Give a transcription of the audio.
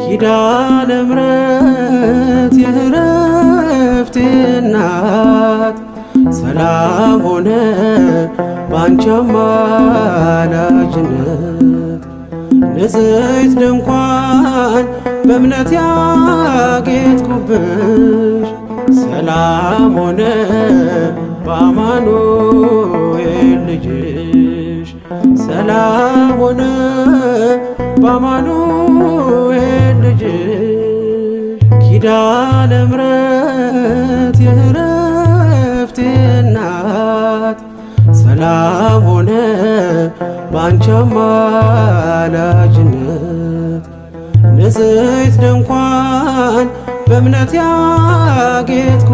ኪዳነ ምሕረት የእረፍቴ እናት ሰላም ሆነ ባንቺ አማላጅነት ንጽሕት ድንኳን በእምነት ያጌጥኩብሽ ሰላም ሆነ በአማኑኤል ልጅሽ ሰላም ሆነ በአማኑኤል ልጅሽ ኪዳነ ምሕረት የእረፍቴ እናት ሰላም ሆነ ባንቺ አማላጅነት ንጽሕት ድንኳን በእምነት ያጌጥኩብሽ